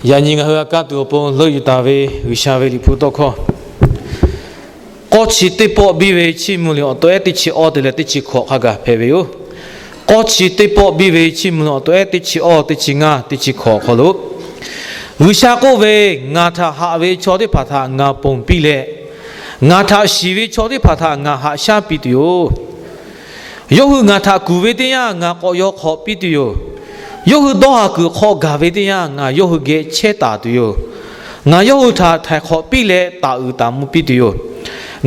Yaꞈ nyi ngaˬ hui g'a kaˇ tuˬ awˬ pon leuˆ yuˬ taˍ ve G'uiˬsha ve liꞈ hpu tawˇ hkawˇ, K'awˇ chi teˇ pawˆ biˇ ve chiˇ mvuh liꞈ awˬ taweh teˇ chi awˇ te leh teˇ chi hkawꞈ hk'a gaˬ hpehꞈ ve yoˬ. K'awˇ chi teˇ pawˆ biˇ ve chiˇ mvuh liꞈ awˬ taweh teˇ chi awˇ, teˇ chi ngaˇ, teˇ chi hkawꞈ awˬ hk'aw lo, G'uiˬsha k'oˆ ve, Ngaˬ htaꞈ haꞈ ve chaw teˇ hpaˍ htaꞈ ngaˬ ponˬ piˇ leh, ngaˬ htaꞈ shiˍ ve chaw teˇ hpaˍ htaꞈ ngaˬ haꞈ shaˉ piˇ tuˬ yoˬ. Yawˇ hui ngaˬ htaꞈ kuˬ ve teˇ yanˇ, ngaˬ k'awꞈ yaw hk'awꞈ piˇ tuˬ yoˬ. Yawˇ hui dawˇ haˍ kuiˬ hk'aw gaˬ ve teˇ yanˇ, ngaˬ yawˇ hui geh chehˇ taˍ tuˬ yoˬ. Ngaˬ yawˇ hui htaꞈ htaiˍ hk'awꞈ piˇ leh taˍ uiˍ taˍ mvuh piˇ tuˬ yoˬ.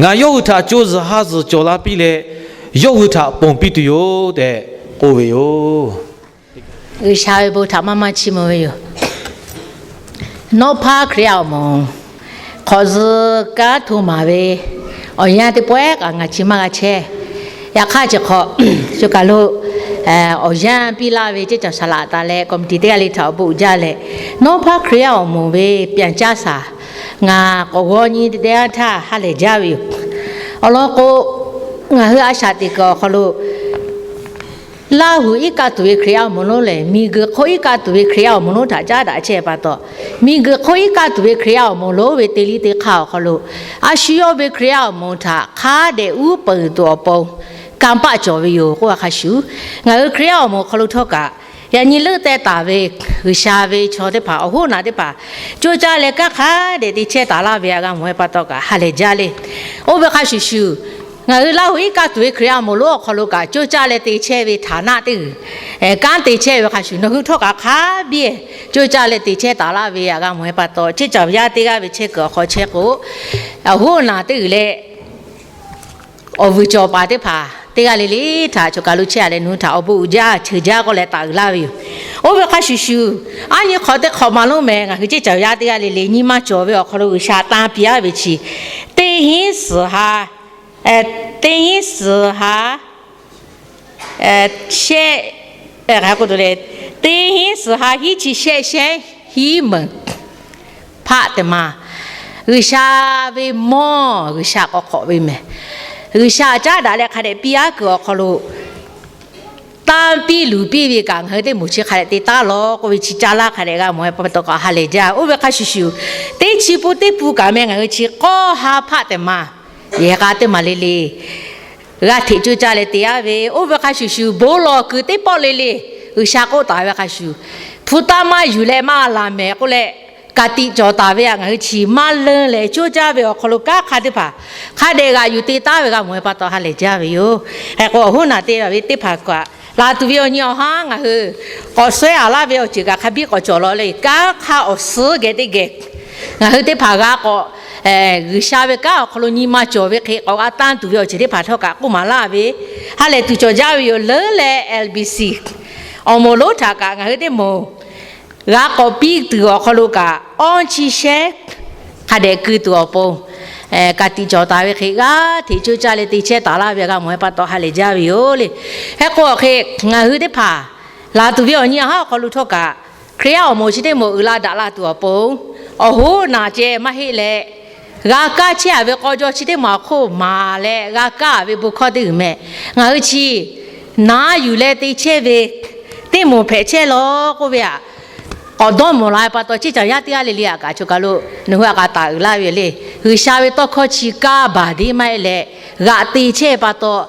Ngaˬ yawˇ hui htaꞈ co zuhˬ ha zuhˬ cawˬ la piˇ leh, yawˇ hui htaꞈ ponˬ piˇ tuˬ yoˬ tehꞈ k'oˆ ve yoˬ. G'uiˬsha ve bon htaꞈ maˇ maˇ chiˇ mvuh ve yoˬ. Nawˉ hpaˇ Hkriꞈ yaˇ awˬ moˍ hk'awꞈ zuh kanˉ hto maˍ ve awˬ yanˇ teˇ pawehˇ kaꞈ ngaˬ chi maˇ g'a chehˇ. Yaꞈ hk'aˇ chi hk'awꞈ, co kaˬ lo awˬ yanˇ piˇ laˇ ve ceˇ caˬ saˍ laꞈ taˍ leh committee teˇ g'aˇ le htaꞈ awˬ bon uiˍ jaˇ leh, Nawˉ hpaˇ Hkriꞈ yaˇ awˬ moˍ ve pyaˍ caˇ shaˍ ngaˬ k'awꞈ g'awˇ nyi teˇ yanˇ htaˇ ha lehˬ jaˇ ve yoˬ. Awˬ lawn k'o, ngaˬ hui a shaꞈ teꞈ kuiˬ awˬ hk'aw lo Laˇ huˍ iˉ kaˆ tuˬ ve Hkriꞈ yaˇ awˬ moˍ lonˉ lehˬ, miˬguiˬ hk'oˆ iˉ kaˆ tuˬ ve Hkriꞈ yaˇ awˬ moˍ lonˉ htaꞈ caˉ daꞈ chehˇ ve pa taw, miˬguiˬ hk'oˆ iˉ kaˆ tuˬ ve Hkriꞈ yaˇ awˬ moˍ lonˉ ve te liˇ te hk'aˇ awˬ hk'aw lo, a shu yawˇ ve Hkriꞈ yaˇ awˬ moˍ htaꞈ hk'a dehꞈ uˉ peunˍ tuˬ awˬ pon kanˇ paˆ cawˬ ve yoˬ k'oˆ ve hk'a shuˍ, ngaˬ hui Hkriꞈ yaˇ awˬ moˍ awˬ hk'aw lo htawˇ kaꞈ, yaꞈ nyi leuˆ teh taˍ ve G'uiˬsha ve chaw teˇ hpaˍ, awˬ hoˉ naꞈ teˇ hpaˍ, coˇ caˇ leh kanˉ hk'a dehꞈ te chehˇ taˍ laˇ ve htaꞈ g'a mawˬ ve pa taw kaꞈ ha lehˬ jaˇ le. Oˇ ve hk'a shuˍ shuˍ, ngaˬ hui Laˇ huˍ iˉ kaˆ tuˬ ve Hkriꞈ yaˇ awˬ moˍ lonˉ awˬ hk'aw lo kaꞈ coˇ caˇ leh te chehˇ ve htaˍ naˆ teˇ g'uiˬ, kanˉ te chehˇ ve hk'a shuˍ, nawˬ hui htawˇ kaꞈ hk'a biˇ coˇ caˇ leh te chehˇ taˍ laˇ ve htaꞈ g'a mawˬ ve pa taw, ceˇ caˬ yaˇ teˇ g'aˇ ve chehˇ kuiˬ awˬ hk'aw chehˇ k'o, awˬ hoˉ naꞈ teˇ g'uiˬ leh awˬ vuiˬ cawˬ paˍ teˇ hpaˍ teˇ g'aˇ le le htaꞈ choˬ kaˬ lo chehˇ a leh, nawˬ hui htaꞈ awˬ bon uiˍ jaˇ, cheuˬ jaˇ k'oˆ leh taˍ uiˍ laˇ ve yoˬ. Oˇ ve hk'a shuˍ shuˍ, aˉ nyi hk'awꞈ teˇ hk'awꞈ maˍ lonˉ mehˍ, ngaˬ hui ceˇ caˬ yaˇ teˇ g'aˇ le le nyi maˇ cawˬ ve awˬ hk'aw lo G'uiˬsha tanˇ piˇ aˉ ve chi, teˇ hinˉ suhˍ ha, teˇ hinˉ suhˍ ha shehˆ, teˇ hinˉ suhˍ ha hiˉ chi shehˆ shehˉ hiˉ meunˍ hpaˆ teꞈ ma, G'uiˬsha ve mawˇ G'uiˬsha k'awꞈ hk'awꞈ ve mehˍ. G'uiˬsha caˉ daꞈ leh hk'a dehꞈ piˇ aˉ kuiˬ awˬ hk'aw lo tanˇ piˇ luˬ piˇ ve kaꞈ, ngaˬ hui teˇ moˍ chi hk'a dehꞈ te taˉ law k'oˆ ve chi caˇ laˇ hk'a dehꞈ g'a mawˬ ve pa taw kaꞈ ha lehˬ jaˇ. Oˇ ve hk'a shuˍ shuˍ, teˇ chi pun teˇ pun kaꞈ meh ngaˬ hui chi k'awˇ ha hpaˆ teꞈ ma, yehˬ k'a teˇ maˬ le le g'a hteꞈ coˇ caˇ leh te aˉ ve, oˇ ve hk'a shuˍ shuˍ, bon lawˬ kuiˬ teˇ pawˆ le le G'uiˬsha k'oˆ taˍ ve hk'a shuˍ, hpu taˇ maˇ yuˬ leh maˇ laˬ mehˍ k'oˆ leh, ka tiꞈ cawˬ taˍ ve htaꞈ ngaˬ hui chi maˇ learn leh coˇ caˇ ve awˬ hk'aw lo kanˉ hk'a teˇ hpaˍ hk'a dehꞈ g'aꞈ yuˬ te taˉ ve g'a mawˬ ve pa taw ha lehˬ jaˇ ve yoˬ. Hk'e k'o, awˬ hoˉ naꞈ te ve teˇ hpaˍ kaꞈ, laˬ tuˬ ve awˬ nyi awˬ haˉ ngaˬ hui k'awꞈ suhˉ a laˇ ve awˬ ceuˬ kaꞈ hk'a biˇ k'awꞈ cawˬ law le. Kanˉ hk'a awˬ suhˉ geh teˇ geh ngaˬ hui teˇ hpaˍ g'a k'awꞈ, G'uiˬsha ve kanˉ awˬ hk'aw lo nyi ma cawˬ ve hk'e k'awꞈ g'a tanˇ tuˬ ve awˬ ceuˬ teˇ hpaˍ htawˇ kaꞈ k'oˆ maˍ laˇ ve, ha lehˬ tuˬ cawˬ jaˇ ve yoˬ. Leuˉ leh L B C awˬ moˍ lonˉ htaꞈ kaꞈ ngaˬ hui teˇ moˍ g'a k'awꞈ piˇ tuˬ awˬ hk'aw lo kaꞈ, awˇ chi shehˉ hk'a dehꞈ keu tuˬ awˬ pon ka tiꞈ cawˬ taˍ ve hk'e g'aˇ hteꞈ coˇ caˇ leh te chehˇ taˍ laˇ ve g'a mawˬ ve pa taw ha lehˬ jaˇ ve yoˬ le. Hk'e k'o, awˬ hk'e ngaˬ hui teˇ hpaˍ laˬ tuˬ ve awˬ nyi awˬ haˉ awˬ hk'aw lo htawˇ kaꞈ, Hkriꞈ yaˇ awˬ moˍ chi teˇ moˍ uiˍ la daꞈ la tuˬ awˬ pon, awˬ hoˉ naꞈ ceh maˇ heˆ leh, g'a kaˇ chehˇ a ve k'aw jaw chi teˇ maˬ awˬ hk'oˆ maˍ leh g'a kaˇ a ve bon hkawˇ teˇ g'uiˬ meh, ngaˬ hui chi naˍ yuˬ leh te chehˇ ve teˇ moˍ hpehꞈ chehˇ law k'oˆ ve htaꞈ k'awꞈ dawˇ mawˬ la ve pa taw, ceˇ caˬ yaˇ teˇ g'aˇ le le htaꞈ kaꞈ choˬ kaˬ lo nawˬ hui htaꞈ k'a taˍ uiˍ laˇ ve yoˬ le. G'uiˬsha ve tawˇ hkawˇ chi kaˇ baˬ deˇ maˇ heˆ leh, g'aꞈ te chehˇ ve pa taw,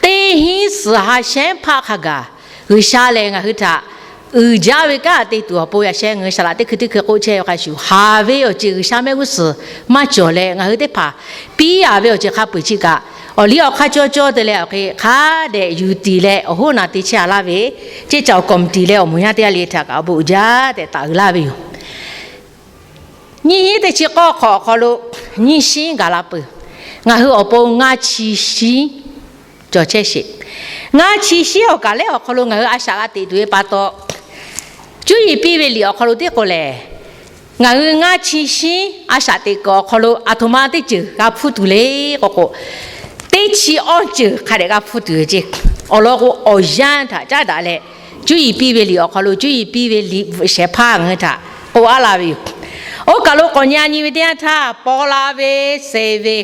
teˇ hinˉ suhˍ ha shehˉ hpaˆ hk'a gaˬ G'uiˬsha lehˬ ngaˬ hui htaꞈ uiˍ jaˇ ve kanˉ te tuˬ awˬ pon yaꞈ sheh ngaˬ hui saˍ laꞈ teˇ hkui teˇ hkui k'oˆ chehˇ ve hk'a shuˍ, haˍ ve awˬ ceuˬ G'uiˬsha mehˆ g'uˇ suhˍ maˇ cawˬ leh, ngaˬ hui teˇ hpaˍ piˇ a ve awˬ ceuˬ hk'a peu-eˬ chi kaꞈ, awˬ liˇ awˬ hk'aˇ cawˇ cawˇ te leh awˬ hk'e hk'a dehꞈ yuˬ tiˍ leh awˬ hoˉ naꞈ te chehˇ a laˇ ve, ceˇ caˬ awˬ committee leh awˬ moˍ yaˇ teˇ g'aˇ le htaꞈ kaꞈ awˬ bon uiˍ jaˇ tehꞈ taˍ uiˍ laˇ ve yoˬ. Nyiˇ hinˉ teˇ chi k'awˇ hk'awꞈ awˬ hk'aw lo nyiˇ shinˉ gaˬ la peuˬ. Ngaˬ hui awˬ pon ngaˇ chi shinˉ cawˬ chehˇ sheˍ. Ngaˇ chi shinˉ awˬ kaˬ lehˉ awˬ hk'aw lo ngaˬ hui a shaꞈ g'a teꞈ tuˬ ve pa taw, cuˇ yiˍ piˇ ve liꞈ awˬ hk'aw lo teˇ k'o lehˬ, ngaˬ hui ngaˇ chi shinˉ a shaꞈ teꞈ kuiˬ awˬ hk'aw lo aˬ htoꞈ ma teˇ ceuˬ g'a hpuˇ tuˬ le k'o k'o, teˇ chi awˇ ceuˬ hk'a dehꞈ g'a hpuˇ tuˬ ve ceˇ. Awˬ lawn k'o, awˬ yanˇ htaꞈ caˉ daꞈ leh, cuˇ yiˍ piˇ ve liꞈ awˬ hk'aw lo cuˇ yiˍ piˇ ve liꞈ shehˍ hpaˇ ngaˬ hui htaꞈ k'oˆ a laˇ ve yoˬ. Oˇ kaˬ lo k'awꞈ nyi a nyi ve teˇ yanˇ htaˇ, paw la ve, seˍ ve,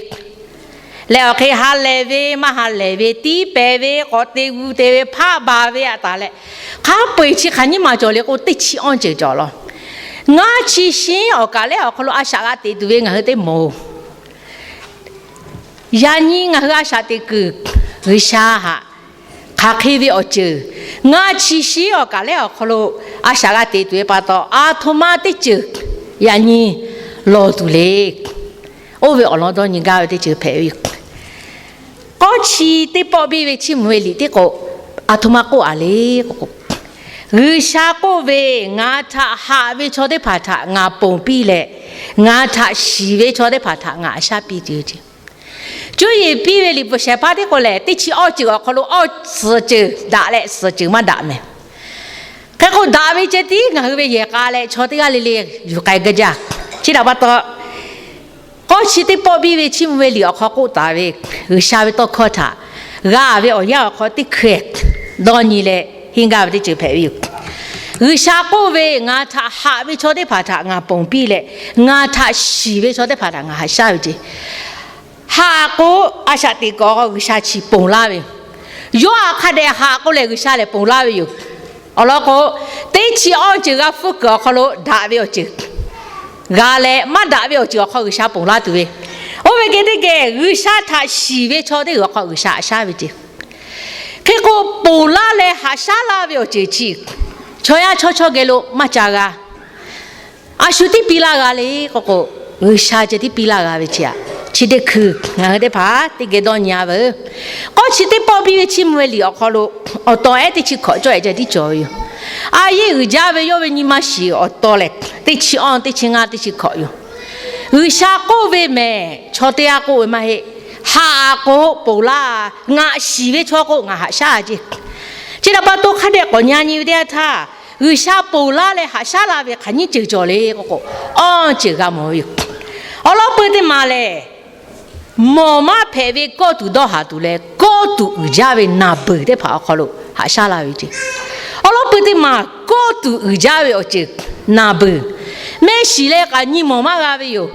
leh awˬ hk'e ha lehˬ ve, maˇ ha lehˬ ve, tiˉ pehˍ ve, k'awꞈ te g'u te ve, hpaˆ baˬ ve a taˍ leh, hk'a peu-eˬ chi hk'aˬ nyiˇ maˬ cawˬ le k'o, teˇ chi awˇ ceuˬ cawˬ law. Ngaˇ chi shinˉ awˬ kaˍ lehˬ awˬ hk'aw lo a shaꞈ g'a teꞈ tuˬ ve ngaˬ hui teˇ moˍ. Yaꞈ nyi ngaˬ hui a shaꞈ teꞈ kuiˬ, G'uiˬsha haꞈ hk'aˬ hk'e ve awˬ ceuˬ, ngaˇ chi shinˉ awˬ kaˍ lehˬ awˬ hk'aw lo a shaꞈ g'a teꞈ tuˬ ve pa taw, aˬ htoꞈ ma teˇ ceuˬ yaꞈ nyi lawˬ tuˬ le. Oˇ ve awˬ lawn dawˇ nyi gaˇ ve teˇ ceuˬ hpehꞈ ve yoˬ. K'awˇ chi teˇ pawˆ biˇ ve chiˇ mvuh ve liꞈ tiˉ k'o, aˬ htoꞈ ma k'oˆ a le k'o, G'uiˬsha k'oˆ ve, Ngaˬ htaꞈ haꞈ ve chaw teˇ hpaˍ htaꞈ ngaˬ ponˬ piˇ leh, ngaˬ htaꞈ shiˍ ve chaw teˇ hpaˍ htaꞈ ngaˬ haꞈ shaˉ piˇ tuˬ yoˬ ce. Cuˇ yiˍ piˇ ve liꞈ bvuhꞈ shehˍ hpaˇ tiˉ k'o lehˬ, teˇ chi awˇ ceuˬ awˬ hk'aw lo awˇ suhˍ ceuˬ daꞈ leh suhˍ ceuˬ maˇ daꞈ mehˍ. Hk'e k'o, daꞈ ve ceh tiˉ ngaˬ hui ve yehˬ k'a leh chaw teˇ g'aˇ le le yuˬ k'ai gaˇ jaˇ. Chi htaꞈ pa taw, k'awˇ chi teˇ pawˆ biˇ ve chiˇ mvuh ve liꞈ awˬ hk'aw k'oˆ taˍ ve G'uiˬsha ve tawˇ hkawˇ htaꞈ g'a ve awˬ yanˇ awˬ hk'aw teˇ hkui dawˇ nyi leh henˇ gaˇ ve teˇ ceuˬ hpehꞈ ve yoˬ. G'uiˬsha k'oˆ ve, Ngaˬ htaꞈ haꞈ ve chaw teˇ hpaˍ htaꞈ ngaˬ ponˬ piˇ leh, ngaˬ htaꞈ shiˍ ve chaw teˇ hpaˍ htaꞈ ngaˬ haꞈ shaˉ ve ce. Haꞈ k'o, a shaꞈ teꞈ kuiˬ awˬ hk'aw G'uiˬsha chi ponˬ laˇ ve. Yawˇ htaꞈ hk'a dehꞈ haꞈ k'o lehˬ, G'uiˬsha lehˬ ponˬ laˇ ve yoˬ. Awˬ lawn k'o, teˇ chi awˇ ceuˬ g'a hpfuhˇ kuiˬ awˬ hk'aw lo daꞈ ve awˬ ceuˬ g'a leh, maˇ daꞈ ve awˬ ceuˬ awˬ hk'aw G'uiˬsha ponˬ laˇ tuˬ ve. Oˇ ve geh teˇ geh G'uiˬsha htaꞈ shiˍ ve chaw teˇ g'uiˬ awˬ hk'aw G'uiˬsha haꞈ shaˉ ve ce. Hk'e k'o, ponˬ laˇ leh haꞈ shaˉ laˇ ve awˬ ceuˬ chi chaw yaˇ chaw chaw geh lo maˇ ca g'a. A shu tiˉ piˇ laˇ g'a le k'o k'o, G'uiˬsha ceh tiˉ piˇ laˇ g'a ve chi aꞈ. Chi teˇ hkui ngaˬ hui teˇ hpaˍ teˇ geh dawˇ nyi a veuˬ. K'awˇ chi teˇ pawˆ biˇ ve chiˇ mvuh ve liꞈ awˬ hk'aw lo awˬ taw ehˉ teˇ chi hkawꞈ cawˇ ehˍ ceh tiˉ cawˬ ve yoˬ. A yeˇ uiˍ jaˇ ve yawˇ ve nyi ma shiˍ awˬ taw lehˬ, teˇ chi awˇ, teˇ chi ngaˇ, teˇ chi hkawꞈ yoˬ. G'uiˬsha k'oˆ ve mehˍ, chaw teˇ g'aˇ k'oˆ ve maˇ heˆ. Haꞈ k'o ponˬ laˇ, ngaˬ shiˍ ve chaw k'o ngaˬ haꞈ shaˉ ce. Chi htaꞈ pa taw, hk'a dehꞈ k'awꞈ nyi nyi ve teˇ yanˇ htaˇ, G'uiˬsha ponˬ laˇ leh haꞈ shaˉ laˇ ve hk'aˬ nyiˇ ceuˬ cawˬ le k'o k'o, awˇ ceuˬ g'a mawˬ ve yoˬ. Awˬ lawn peuˬ teˇ maˬ lehˬ, mawˬ maˇ hpehꞈ ve kawˇ tuˬ dawˇ haˍ tuˬ leh kawˇ tuˬ uiˍ jaˇ ve naˬ beuˬ teˇ hpaˍ awˬ hk'aw lo haꞈ shaˉ laˇ ve ce. Awˬ lawn peuˬ teˇ maˬ kawˇ tuˬ uiˍ jaˇ ve awˬ ceuˬ naˬ beuˬ, mehˆ shiˍ leh kaꞈ nyi mawˬ maˇ g'a ve yoˬ.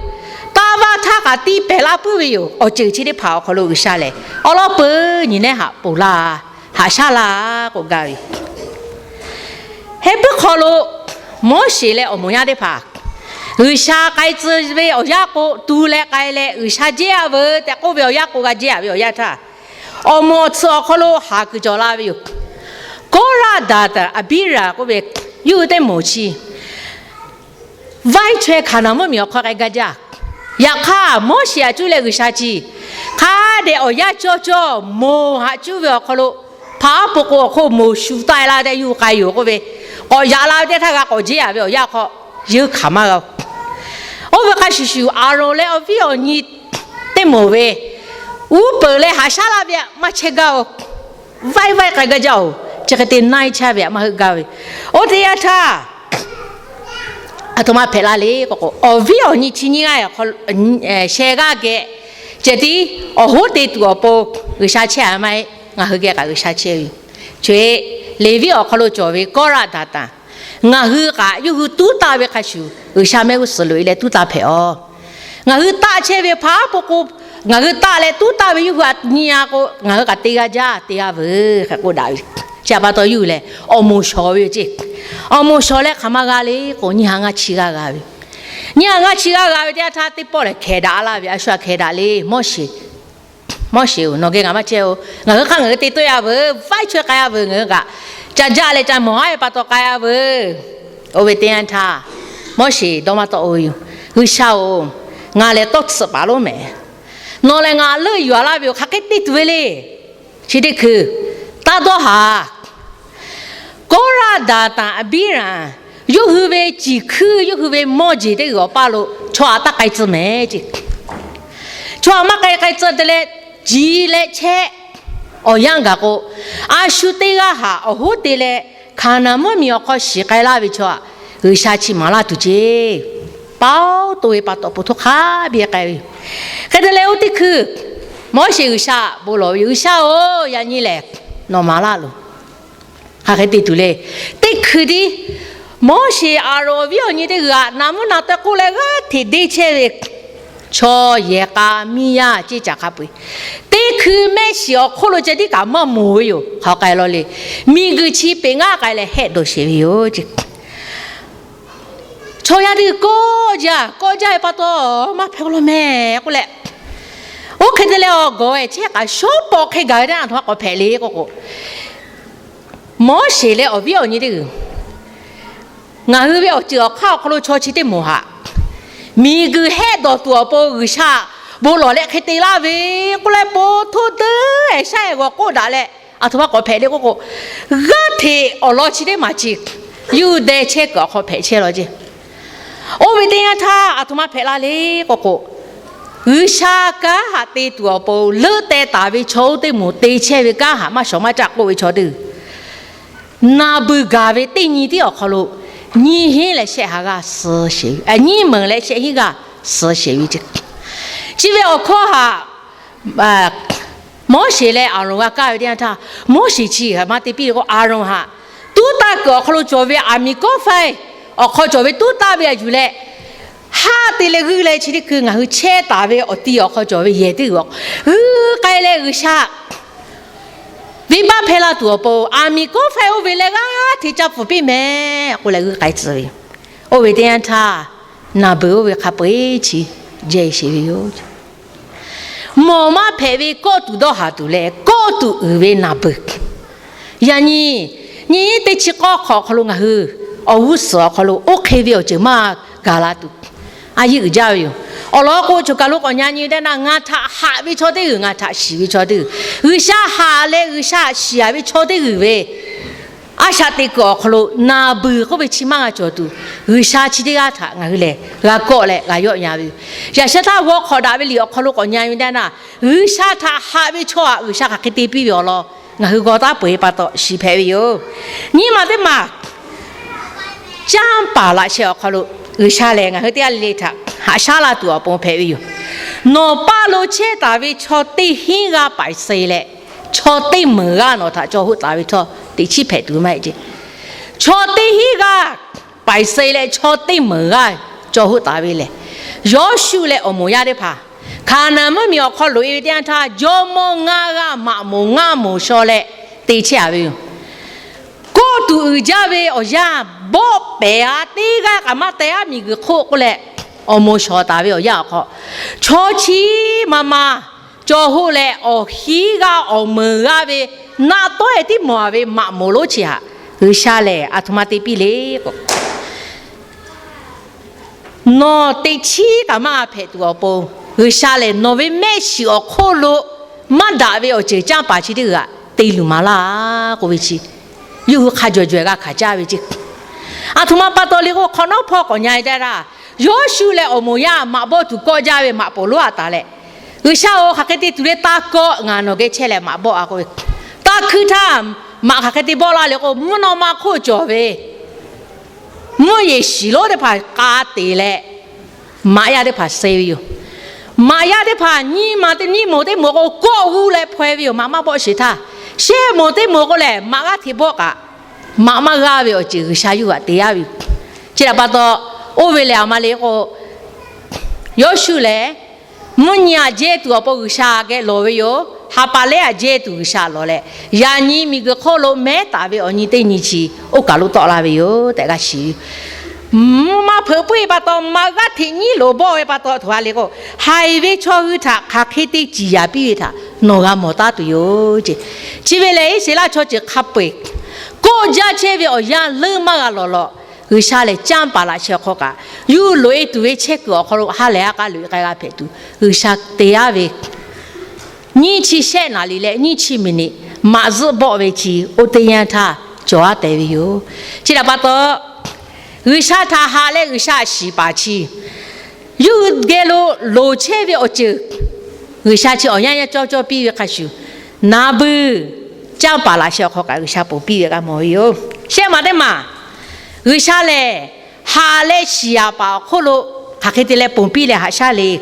Taˇ vaˇ htaˇ kaꞈ tiˇ pehˍ laˇ puiˉ ve yoˬ. Awˬ ceuˬ chi teˇ hpaˍ awˬ hk'aw lo G'uiˬsha lehˬ, awˬ lawn peuˬ nyi nehˉ haꞈ ponˬ laˇ, haꞈ shaˉ laˇ k'oˆ gaˇ ve yoˬ. Heh puiˉ hk'aw lo Moˉseˍ leh awˬ moˍ yaˇ teˇ hpaˍ G'uiˬsha k'ai tcuh ve awˬ yanˇ k'o, tu leh k'ai leh G'uiˬsha jehˇ a veuˬ tehꞈ k'oˆ ve awˬ yanˇ k'o, g'a jehˇ a ve awˬ yanˇ htaˇ, awˬ moˍ awˬ tsuhꞈ awˬ hk'aw lo haˍ kuiˬ cawˬ la ve yoˬ. Kawˇraˆ, Daˍtanˍ, Aˍbiˇraˍ k'oˆ ve yawˇ hui teˇ moˍ chi vaiˇ chaweh Hkaˍnanˍ mvuhˇmiˬ awˬ hk'aw k'ai gaˇ jaˇ. Yaꞈ hk'aˇ, Moˉseˍ htaꞈ cuˇ leh G'uiˬsha chi hk'a dehꞈ awˬ yanˇ cawˇ cawˇ moˬ htaꞈ cuˇ ve awˬ hk'aw lo, hpaˍ aˉ po k'o awˬ hk'oˆ moˬ shu taˆ e la tehꞈ yuˬ k'ai yoˬ k'oˆ ve, k'awꞈ yaꞈ la ve teˇ htaˇ g'a k'awꞈ jehˇ a ve awˬ yanˇ hk'aw yeuˇ hkanˍ maˇ g'a-o. Oˇ ve hk'a shuˍ shuˍ, Aˍronˍ leh awˬ viˉ awˬ nyi teˇ moˍ ve uˉ peunˍ leh haꞈ shaˉ laˇ ve aꞈ maˇ chehˇ gaˇ-o. Vaiˇ vaiˇ k'ai gaˇ jaˇ-oˬ. Chi hk'e te naiˇ chaˇ ve aꞈ maˇ heuˆ gaˇ ve. Oˇ teˇ yanˇ htaˇ, aˬ htoꞈ ma hpehꞈ la le k'o k'o, awˬ viˉ awˬ nyi chi nyiˇ g'aˇ awˬ hk'aw sheh g'aˇ geh ceh tiˉ awˬ hoˉ te tuˬ awˬ pon G'uiˬsha chehˇ a maˇ heˆ. Ngaˬ hui geh kaꞈ G'uiˬsha chehˇ ve yoˬ. Chi Leˍviˆ awˬ hk'aw lo cawˬ ve Kawˇraˆ, Daˍtanˍ, ngaˬ hui kaꞈ yawˇ hui tuˉ taˆ ve hk'a shuˍ, G'uiˬsha mehˆ g'uˇ suhˍ loꞈ e leh tuˉ taˆ hpehꞈ-aw. Ngaˬ hui taˆ chehˇ ve hpaˍ aˉ po k'o, ngaˬ hui taˆ leh tuˉ taˆ ve yawˇ hui aꞈ nyi a k'o, ngaˬ hui kaꞈ te g'a jaˇ, te g'a veuˬ hk'e k'oˆ daꞈ ve. Chi htaꞈ pa taw yawˇ hui lehˬ, awˬ moˍ shawˍ ve yoˬ ce. Awˬ moˍ shawˍ leh hk'aˬ ma g'a le k'o, nyiˇ ha ngaˇ chi g'aˇ g'a ve. Nyiˇ ha ngaˇ chi g'aˇ g'a ve teˇ yanˇ htaˇ, teˇ pawˆ lehˬ hkehˍ daꞈ laˇ ve, a shu aꞈ hkehˍ daꞈ le, Moˉseˍ, Moˉseˍ-oˬ, nawˬ geh ngaˬ maˇ chehˇ-o. Ngaˬ hui hk'aˇ ngaˬ hui te tawˆ e a veuˬ, vaiˇ chaweh k'ai a veuˬ, ngaˬ hui kaꞈ ca jaˇ leh ca mawˬ haˉ ve pa taw k'ai a veuˬ. Oˇ ve teˇ yanˇ htaˇ, Moˉseˍ dawˇ maˇ tawˆ-o yoˬ. G'uiˬsha-oˬ, ngaˬ lehˬ tawˇ tsuhꞈ paˍ lonˉ mehˍ. Nawˬ lehˬ ngaˬ leuˆ yuˬ a laˇ ve yoˬ. Hk'aˬ hk'e te tuˬ ve le. Chi teˇ hkui taˇ dawˇ haˍ. Kawˇraˆ, Daˍtanˍ, Aˍbiˇraˍ, yawˇ hui ve ciˬ hkuiˇ, yawˇ hui ve mawˇ jeˬ teˇ g'uiˬ awˬ paˇ lo chaw aꞈ taˇ k'ai tcuh mehˍ ce. Chaw aꞈ maˇ k'ai k'ai tcuh te leh, ciˬ leh chehˇ awˬ yanˇ gaˬ k'o, a shu teˇ g'aˇ haꞈ awˬ hoˉ te leh Hkaˍnanˍ mvuhˇmiˬ awˬ hk'aw shiˍ k'ai laˇ ve chaw aꞈ G'uiˬsha chi maˍ laˇ tuˬ ce. Paoˉ to ve pa taw, po htoˇ hk'a biˇ k'ai ve yoˬ. Hk'e te leh, oˇ teˇ hkui Moˉseˍ G'uiˬsha bon lawˬ ve yoˬ. G'uiˬsha-oˬ, yaꞈ nyi lehˬ nawˬ maˍ laˇ loˬ. Hk'aˬ hk'e te tuˬ le. Teˇ hkui tiˉ Moˉseˍ, Aˍronˍ awˬ viˉ awˬ nyi teˇ g'aˇ naˍ mvuhˇ naˍ taweh k'oˆ leh g'aˇ hteꞈ deˇ chehˇ ve chaw yehˬ k'a miˇ yaˇ ceˇ caˬ hk'a peu-eˬ, teˇ hkui mehˆ shiˍ awˬ hk'oˆ lo ceh tiˉ kaꞈ maˇ moˍ ve yoˬ. Hk'aˬ k'ai law le. Miˬguiˬ chi peꞈ ngaˇ k'ai leh hehˆ dawˬ sheˍ ve yoˬ ce. Chaw yaˇ teˇ g'uiˬ kawˆ jaˇ, kawˆ jaˇ ve pa taw, maˇ hpehꞈ k'o law mehˍ k'oˆ leh, oˇ hk'e te leh awˬ gawˬ ehˍ chehˇ k'aꞈ shawˉ pawˆ hk'e gaˬ ve teˇ yanˇ, a htoꞈ ma k'awꞈ hpehꞈ le k'oˆ k'o, Moˉseˍ leh awˬ viˉ awˬ nyi teˇ g'uiˬ, ngaˬ hui ve awˬ ceuˬ awˬ hk'aˇ awˬ hk'aw lo chaw chi teˇ moˍ htaꞈ miˬguiˬ hehˆ dawˬ tuˬ awˬ pon G'uiˬsha bon lawˬ leh hk'e te laˇ ve k'oˆ leh, po htoˇ deuˇ ehˍ shaˉ ehˍ g'awˬ k'oˆ daꞈ leh, a htoꞈ ma k'awꞈ hpehꞈ le k'oˆ k'o, g'aˇ hteꞈ awˬ lawn chi teˇ maˬ chi yawˇ hui deh chehˇ kuiˬ awˬ hk'aw hpehꞈ chehˇ law ceˇ. Oˇ ve teˇ yanˇ htaˇ a htoꞈ ma hpehꞈ la le k'oˆ k'o, G'uiˬsha kanˉ htaꞈ te tuˬ awˬ pon leuˆ teh taˍ ve chaw oˇ teˇ moˍ te chehˇ ve kanˉ htaꞈ maˇ shawˍ maˇ caˆ k'oˆ ve chaw teˇ g'uiˬ, naˬ beuˬ gaˬ ve teˇ nyi tiˉ awˬ hk'aw lo nyiˇ hinˉ leh shehˆ ha g'aˇ suh sheˍ ve, nyiˇ meunˍ leh shehˆ hinˉ g'aˇ suh sheˍ ve ceˇ. Chi ve awˬ hkawˇ htaꞈ Moˉseˍ leh Aˍronˍ g'a kaˇ ve teˇ yanˇ htaˇ, Moˉseˍ chi hk'aˬ ma te piˇ ve k'o, Aˍronˍ htaꞈ tuˉ taˇ kuiˬ awˬ hk'aw lo cawˬ ve aˬ miˍ kawˆ faiˇ awˬ hk'aw cawˬ ve tuˉ taˇ ve a yuˬ leh, haˆ te leh g'uiˇ leh chi teˇ hkui ngaˬ hui chehˇ taˍ ve awˬ ti awˬ hk'aw cawˬ ve yehˬ teˇ g'uiˬ hk'aw g'uiˇ k'ai leh G'uiˬsha venˇbaˆ hpehˇ laˇ tuˬ awˬ pon aˬ miˍ kawˆ faiˇ oˇ ve leh g'aˇ hteꞈ ca pfuhˍ piˇ mehˍ k'oˆ leh g'uiˇ k'ai tcuh ve yoˬ. Oˇ ve teˇ yanˇ htaˇ, naˬ beuˬ oˇ ve hk'a peu-eˬ chi jehˇ sheˍ ve yoˬ. Mawˬ maˇ hpehꞈ ve kawˆ tuˬ dawˇ haˍ tuˬ leh kawˆ tuˬ uiˍ ve naˬ beuˬ. Yaꞈ nyi, nyi teˇ chi k'awˇ hk'awꞈ awˬ hk'aw lo ngaˬ hui awˬ g'uˇ suhˍ awˬ hk'aw lo oˇ hk'e ve awˬ ceuˬ maˇ gaˬ la tuˬ, a yehˬ uiˍ jaˇ ve yoˬ. Awˬ lawn k'o, choˬ kaˬ lo k'awꞈ nyi nyi teˇ naˇ, ngaˬ htaꞈ haꞈ ve chaw teˇ g'uiˬ, ngaˬ htaꞈ shiˍ ve chaw teˇ g'uiˬ, G'uiˬsha haꞈ leh G'uiˬsha shiˍ ve chaw teˇ g'uiˬ ve a shaꞈ teꞈ kuiˬ awˬ hk'aw lo naˬ beuˬ k'oˆ ve chi maˇ g'a cawˬ tuˬ, G'uiˬsha chi teˇ g'aˇ htaꞈ ngaˬ hui lehˬ g'a kawˆ leh g'a yawˆ yan ve yoˬ. Yaꞈ sheh htaˇ g'aw hk'awꞈ daꞈ ve liꞈ awˬ hk'aw lo k'awꞈ nyi ve teˇ naˇ, G'uiˬsha htaꞈ haꞈ ve chaw htaꞈ G'uiˬsha hk'aˬ hk'e te piˇ ve awˬ lawn ngaˬ hui g'aw taˉ peu-eˬ pa taw shiˍ hpehꞈ ve yoˬ. Nyiˇ ma teˇ maˬ, canˇ paˍ laꞈ sheh awˬ hk'aw lo G'uiˬsha lehˬ ngaˬ hui teˇ g'aˇ le le htaꞈ haꞈ shaˉ la tuˬ awˬ pon hpehꞈ ve yoˬ. Nawˬ paˇ lo chehˇ taˍ ve chaw teˇ hinˉ g'aˇ paiˍ suh leh, chaw teˇ meunˍ g'aˇ nawˬ htaꞈ caw hoˆ taˍ ve htawˇ, teꞈ chiˉ hpehꞈ tuˬ maˇ heˆ ceˇ. Chaw teˇ hinˉ g'aˇ paiˍ suh leh chaw teˇ meunˍ g'aˇ caw hoˆ taˍ ve lehˬ, Yawˇshuˆ leh awˬ moˍ yaˇ teˇ hpaˍ Hkaˍnanˍ mvuhˇmiˬ awˬ hk'aw loꞈ-e ve teˇ yanˇ htaˇ, jawˇmawˇ ngaˇ g'aˇ maꞈ moˍ ngaˇ moˍ shaw leh te chehˇ a ve yoˬ. Kawˆ tuˬ uiˍ jaˇ ve awˬ yanˇ bawˆ pehˍ-a, teˇ g'aˇ kaꞈ maˇ teh-a, miˬguiˬ hk'oˆ k'oˆ leh awˬ moˍ shawˍ taˍ ve awˬ yanˇ awˬ hk'aw, chaw chi ma ma caw hoˆ leh awˬ hinˉ g'aˇ awˬ meunˍ g'aˇ ve naˆ tawˉ-e tiˉ mawˬ-a ve maꞈ moˍ lonˉ chi htaꞈ G'uiˬsha lehˬ a htoꞈ ma te piˇ le k'o, nawˬ teꞈ chiˉ kaꞈ maˇ g'a hpehꞈ tuˬ awˬ pon, G'uiˬsha lehˬ nawˬ ve mehˆ shiˍ awˬ hk'oˆ lo maˇ daꞈ ve awˬ ceuˬ canˇ paˍ chi teˇ g'aˇ te luˬ maˍ laˇ k'oˆ ve chi, yawˇ hui hk'a jawˬ jawˬ-e g'a hkanˍ caˇ ve ceˇ. A htoꞈ ma pa taw le k'o, hk'awꞈ nawˉ hpawˇ k'awꞈ nyi-e daˇ daˇ, Yawˇshuˆ leh awˬ moˍ yaˇ maꞈ bawˆ tuˬ kawˆ jaˇ ve maꞈ poˍ lonˉ a taˍ leh, G'uiˬsha-oˬ, hk'aˬ hk'e te tuˬ le taˇ kawˆ, ngaˬ nawˬ geh chehˇ leh maꞈ bawˆ-a k'oˆ ve, taˇ hkuiˇ htaˇ maꞈ hk'aˬ hk'e te bawˆ laˇ le k'o, mvuhˇ naw ma hk'oˆ cawˬ ve mvuhˇ yeˬ shiˍ lonˉ teˇ hpaˍ k'a te leh maꞈ yaˇ teˇ hpaˍ suh ve yoˬ. Maꞈ yaˇ teˇ hpaˍ nyiˇ ma teˇ nyiˇ moˍ teˇ moˍ k'o, kawˆ g'uˇ leh hpaw-e ve yoˬ. Maꞈ maˇ bawˆ sheˍ htaˇ, shehˆ moˍ teˇ moˍ k'o lehˬ, maꞈ g'aˇ hteꞈ bawˆ kaꞈ maꞈ maˇ g'aˇ ve awˬ ceuˬ G'uiˬsha yawˇ hui htaꞈ te yaˇ ve yoˬ. Chi htaꞈ pa taw, oˇ ve lehˬ a ma le k'o, Yawˇshuˆ lehˬ mvuhˇ nyi aꞈ jehˇ tuˬ awˬ pon G'uiˬsha geh lawˬ ve yoˬ. Ha pa lehˉ aꞈ jehˇ tuˬ G'uiˬsha lawˬ leh, yaꞈ nyi miˬguiˬ hk'oˆ lo mehˉ taˍ ve awˬ nyi teˇ nyi chi oˇ kaˬ lo tawˆ la ve yoˬ tehꞈ g'a shiˍ ve yoˬ. Mvuhˇ maˇ hpeuꞈ puiˉ ve pa taw, maꞈ g'aˇ hteꞈ nyiˉ loꞈ bawˆ ve pa taw, a htoꞈ ma le k'o, haiˬ ve chaw hui htaꞈ hk'aˬ hk'e te ciˍ yanˍ piˇ ve htaꞈ nawˬ g'a mawˬ taˉ tuˬ yoˬ ceˇ. Chi ve lehˬ, Iˉsaˍreˍlaˆ chaw ceuˬ hk'a peu-eˬ kawˆ jaˇ chehˇ ve awˬ yanˇ leuˉ maˇ g'a lawˬ lawˬ, G'uiˬsha lehˬ canˇ paˍ laꞈ sheh awˬ hk'aw kaꞈ, yawˇ hui loꞈ-e tuˬ ve chehˇ kuiˬ awˬ hk'aw lo ha lehˬ ha k'a loꞈ-e k'ai g'a hpehꞈ tuˬ, G'uiˬsha te yaˇ ve nyiˇ chi shehˆ naˍ riˍ leh nyiˇ chi miˬ niꞈ maꞈ zuhˆ bawˆ ve chi oˇ teˇ yanˇ htaˇ cawˬ-a tehꞈ ve yoˬ. Chi htaꞈ pa taw, G'uiˬsha htaꞈ haꞈ leh G'uiˬsha shiˍ paˍ chi yawˇ hui geh lo loˍ chehˇ ve awˬ ceuˬ G'uiˬsha chi awˬ yanˇ yanˇ cawˇ cawˇ piˇ ve hk'a shuˍ, naˍ beuˬ canˇ paˍ laꞈ sheh awˬ hk'aw kaꞈ G'uiˬsha ponˬ piˇ ve k'a mawˬ ve yoˬ. Shehˆ maˬ teˇ maˬ, G'uiˬsha lehˬ haꞈ leh shiˍ yaˍ paˍ awˬ hk'oˆ lo hk'aˬ hk'e te leh ponˬ piˇ leh haꞈ shaˉ le.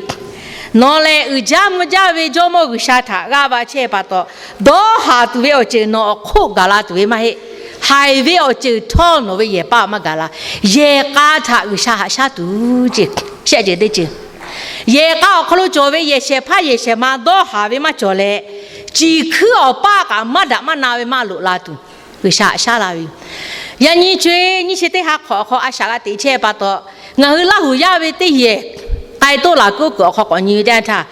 Nawˬ lehˬ uiˍ jaˇ mvuh jaˇ ve Jawˇmawˇ G'uiˬsha htaꞈ g'aˇ va chehˇ pa taw, dawˇ haˍ tuˬ ve awˬ ceuˬ nawˬ awˬ hk'oˆ gaˬ la tuˬ ve maˇ heˆ. Haiˬ ve awˬ ceuˬ htawˇ nawˬ ve yehˬ paˇ maˇ gaˬ la. Yehˬ k'a htaꞈ G'uiˬsha haꞈ shaˉ tuˬ ceˇ, shehˆ ceuˬ teˇ ceuˬ. Yehˬ k'a awˬ hk'aw lo cawˬ ve yehˬ shehˍ hpaˇ yehˬ shehˍ ma dawˇ haˍ ve maˇ cawˬ leh, ciˬ hkuiˉ awˬ paˇ kaꞈ maˇ daꞈ maˇ na ve maˇ loꞈ la tuˬ, G'uiˬsha haꞈ shaˉ la ve yoˬ. Yaꞈ nyi co-e nyiˇ chi teˇ ha hk'awꞈ awˬ hk'aw a shaꞈ g'a teꞈ chehˇ pa taw, Ngaˬ hui Laˇ huˍ yaˇ ve teˇ yehˬ k'ai toˆ laˬ kuiˉ kuiˬ awˬ hk'aw k'awꞈ nyi ve teˇ yanˇ htaˇ,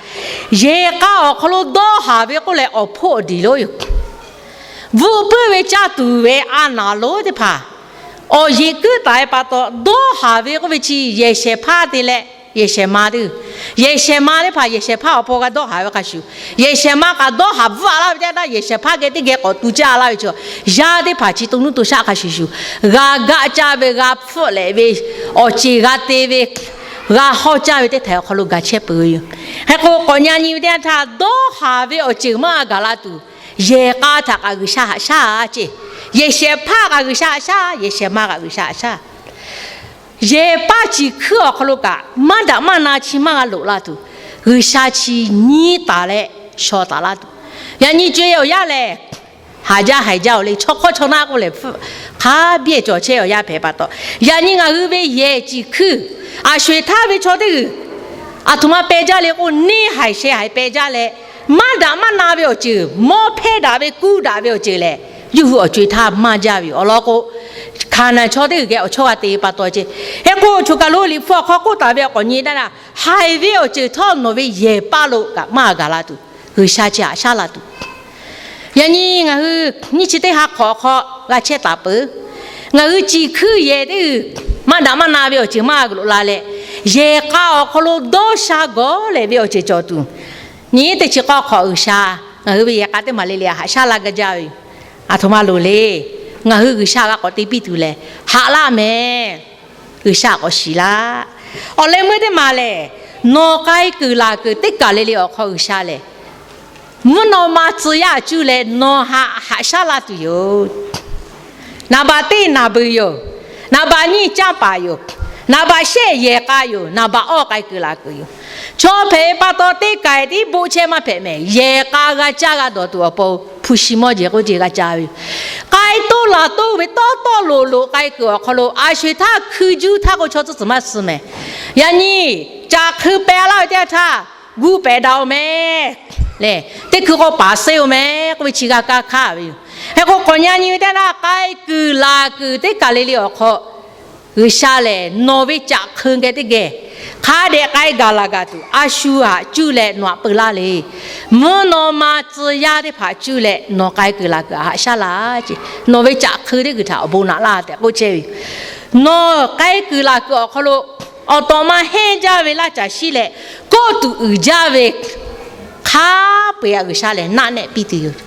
yehˬ k'a awˬ hk'aw lo dawˇ haˍ ve k'oˆ leh awˬ hpoˆ awˬ diˍ lonˉ yoˬ. Bvuhꞈ puiˉ ve caˇ tuˬ ve a naˍ lonˉ teˇ hpaˍ awˬ yeꞈ kuiˉ taˍ ve pa taw, dawˇ haˍ ve k'oˆ ve chi yehˬ shehˍ hpaˇ te leh yehˬ shehˍ ma teˇ, yehˬ shehˍ ma teˇ hpaˍ yehˬ shehˍ hpaˇ awˬ pon g'a dawˇ haˍ ve hk'a shuˍ, yehˬ shehˍ ma kaꞈ dawˇ haˍ bvuhˆ a laˇ ve teˇ yanˇ htaˇ, yehˬ shehˍ hpaˇ geh teˇ geh k'awꞈ tu caˇ laˇ ve chaw, yaˇ teˇ hpaˍ chi to nuˇ to shaˆ hk'a shuˍ shuˍ, g'a gaˆ caˇ ve, g'a hpfuhˆ leh ve, awˬ ceˬ g'a te ve, g'a hawˇ caˇ ve teˇ htaiˍ awˬ hk'aw lo gaˬ chehˇ peuˬ ve yoˬ. Hk'e k'o, k'awꞈ nyi nyi ve teˇ yanˇ htaˇ, dawˇ haˍ ve awˬ ceuˬ maˇ g'a gaˬ la tuˬ, yehˬ k'a htaꞈ kaꞈ G'uiˬsha haꞈ shaˉ ceˇ. Yehˬ shehˍ hpaˇ kaꞈ G'uiˬsha haꞈ shaˉ, yehˬ shehˍ ma kaꞈ G'uiˬsha haꞈ shaˉ. Yehˬ paˇ ciˬ hkuiˉ awˬ hk'aw lo kaꞈ maˇ daꞈ maˇ na chi maˇ g'a loꞈ la tuˬ, G'uiˬsha chi nyi taˍ leh shaw taˍ laˇ tuˬ, yaꞈ nyi co-e awˬ yanˇ lehˬ, haˍ jaˇ haiˬ jaˇ-oˬ le. Chaw hk'awˇ chaw naˆ k'oˆ leh hpfuhˆ hk'a biˇ cawˬ chehˇ awˬ yanˇ hpehꞈ pa taw, yaꞈ nyi ngaˬ hui ve yehˬ ciˬ hkuiˇ, aˬ sho-eˬ htaˇ ve chaw teˇ g'uiˬ aˬ htoꞈ ma peh jaˇ le k'o, neˇ haiˬ sheh haiˬ peh jaˇ leh, maˇ daꞈ maˇ na ve awˬ ceuˬ, mawˇ hpehˇ daꞈ ve kuˇ daꞈ ve awˬ ceuˬ lehˬ, yawˇ hui awˬ co-e htaˇ maˇ jaˇ ve yoˬ. Awˬ lawn k'o, Hkaˍnanˍ chaw teˇ g'uiˬ geh awˬ chawˇ g'a te pa taw ceˇ. Hk'e k'o, choˬ kaˬ lo Liꞈ hpu awˬ hk'aw k'oˆ taˍ ve awˬ k'awꞈ nyi daꞈ na, haiˬ ve awˬ ceuˬ htawˇ nawˬ ve yehˬ paˇ lo kaꞈ maˇ g'a gaˬ la tuˬ, G'uiˬsha chi haꞈ shaˉ la tuˬ. Yaꞈ nyi ngaˬ hui nyiˇ chi teˇ ha hk'awꞈ awˬ hk'aw g'a chehˇ taˍ peuˬ. Ngaˬ hui ciˬ hkuiˇ yehˬ teˇ g'uiˬ maˇ daꞈ maˇ na ve awˬ ceuˬ maˇ g'a loꞈ la leh, yehˬ k'a awˬ hk'aw lo dawˇ sha gawˬ leh ve awˬ ceuˬ cawˬ tuˬ, nyi teˇ chi k'awˇ hk'awꞈ G'uiˬsha ngaˬ hui ve yehˬ k'a teˇ maˬ le le haꞈ shaˉ la gaˇ jaˇ ve yoˬ. Aˬ htoꞈ ma loˍ le. Ngaˬ hui G'uiˬsha g'a k'awꞈ te piˇ tuˬ lehˬ, haꞈ laˇ mehˍ. G'uiˬsha k'awꞈ shiˍ laˇ. Awˬ leh meuˇ teˇ maˬ lehˬ, nawˬ k'ai kuiˬ laˬ kuiˬ teˇ kaˬ le le awˬ hk'aw G'uiˬsha lehˬ, mvuhˇ naw ma tcuh yaˇ cuˇ leh nawˬ haꞈ haꞈ shaˉ laˇ tuˬ yoˬ. Naˍ baꞈ teˇ naˍ beuˬ yoˬ. Naˍ baꞈ nyiˇ canˇ paˍ yoˬ. Naˍ baꞈ shehˆ yehˬ k'a yoˬ. Naˍ baꞈ awˇ k'ai kuiˬ laˬ kuiˬ yoˬ. Chaw hpehꞈ ve pa taw teˇ kaˬ tiˉ boˆ chehˇ maˇ hpehꞈ mehˍ. Yehˬ k'a g'a caˇ g'a dawˬ tuˬ awˬ pon hpu shi mawˇ jeˬ k'oˆ ce g'a ca ve yoˬ. K'ai toˆ laˬ toˆ ve tawˇ tawˆ loꞈ loꞈ k'ai kuiˬ awˬ hk'aw lo a sho-eˬ htaˇ hkui juˇ htaˇ k'o chaw tcuhˉ tcuhˬ maˇ suh mehˍ. Yaꞈ nyi caꞈ hk'eu peh laˇ ve teˇ yanˇ htaˇ, gu pehꞈ daꞈ-oˬ mehˍ le. Teˇ hkui k'o paˍ sehˇ-oˬ mehˍ k'oˆ ve chi g'a kaˇ hkaˇ ve yoˬ. Hk'e k'o, k'awꞈ nyi nyi ve teˇ yanˇ htaˇ, k'ai kuiˬ laˬ kuiˬ teˇ kaˬ le le awˬ hk'aw G'uiˬsha lehˬ, nawˬ ve caꞈ hk'eu geh teˇ geh hk'a dehꞈ k'ai gaˬ laˬ gaˬ tuˬ, a shu haꞈ cuˇ leh nawˬ haꞈ peu laˇ le. Mvuhˇ naw ma tcuh yaˇ teˇ hpaˍ cuˇ leh nawˬ k'ai kuiˬ laˬ kuiˬ haꞈ shaˉ laˇ ce. Nawˬ ve caꞈ hk'eu teˇ g'uiˬ htaꞈ awˬ bon naꞈ laˇ tehꞈ k'oˆ chehˇ ve yoˬ. Nawˬ k'ai kuiˬ laˬ kuiˬ awˬ hk'aw lo awˬ tawꞈ ma hehnˇ jaˇ ve laˇ caˬ shiˉ leh, kawˆ tuˬ uiˍ jaˇ ve hk'a peu-eˬ kaꞈ G'uiˬsha lehˬ naˆ nehˆ piˇ tuˬ yoˬ.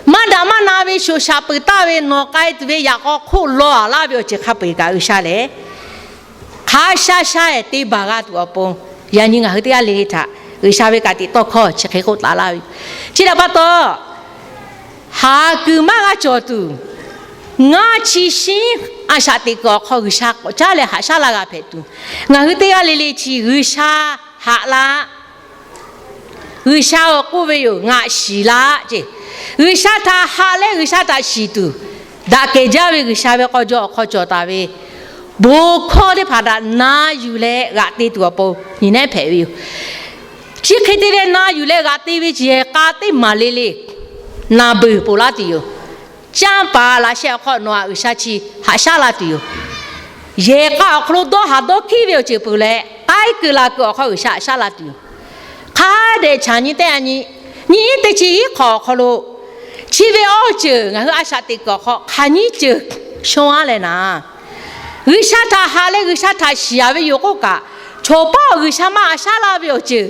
Maˇ daꞈ maˇ na ve shoꞈ shaꞈ peuˬ taˍ ve nawˬ k'ai tuˬ ve yaꞈ k'aw hk'oˆ law a laˇ ve awˬ ceuˬ hk'a peu-eˬ kaꞈ G'uiˬsha lehˬ hk'a shaˉ shaˉ-ehˍ te baˬ g'a tuˬ awˬ pon, yaꞈ nyi ngaˬ hui teˇ g'aˇ le le htaꞈ G'uiˬsha ve ka tiꞈ tawˇ hkawˇ chi hk'e k'oˆ taˍ laˇ ve yoˬ. Chi htaꞈ pa taw, haˍ kuiˬ maˇ g'a cawˬ tuˬ, ngaˇ chi shinˉ a shaꞈ teꞈ kuiˬ awˬ hk'aw G'uiˬsha k'awꞈ caˉ leh haꞈ shaˉ laˇ g'a hpehꞈ tuˬ, ngaˬ hui teˇ g'aˇ le le chi G'uiˬsha haꞈ la G'uiˬsha awˬ k'oˆ ve yoˬ, ngaˬ shiˍ laˇ ce. G'uiˬsha htaꞈ haꞈ leh G'uiˬsha htaꞈ shiˍ tuˬ, daꞈ kehˬ jaˇ ve G'uiˬsha ve k'aw jaw awˬ hk'aw cawˬ taˍ ve bon hkawˇ teˇ hpaˍ htaꞈ na yuˬ leh g'aꞈ te tuˬ awˬ pon nyi nehˉ hpehꞈ ve yoˬ. Chi hk'e te leh na yuˬ leh g'aꞈ te ve yehˬ k'a teˇ maˬ le le naˍ beuˬ ponˬ laˇ tuˬ yoˬ. Canˇ paˍ laꞈ sheh awˬ hk'aw nawˬ htaꞈ G'uiˬsha chi haꞈ shaˉ la tuˬ yoˬ. Yehˬ k'a awˬ hk'aw lo dawˇ haˍ dawˇ hkiˉ ve awˬ ceuˬ peuˬ leh, k'ai kuiˬ laˬ kuiˬ awˬ hk'aw G'uiˬsha haꞈ shaˉ la tuˬ yoˬ. Hk'a dehꞈ chaꞈ nyi teˇ a nyi, nyi iˉ teˇ chi iˉ hk'awꞈ awˬ hk'aw lo, chi ve awˬ ceuˬ ngaˬ hui a shaꞈ teꞈ kuiˬ awˬ hk'aw hk'aˬ nyiˉ ceuˬ shonˇ aˉ leh naˍ, G'uiˬsha htaꞈ haꞈ leh G'uiˬsha htaꞈ shiˍ a ve yoˬ k'oˆ kaꞈ, chaw pawˆ G'uiˬsha maˇ haꞈ shaˉ laˇ ve awˬ ceuˬ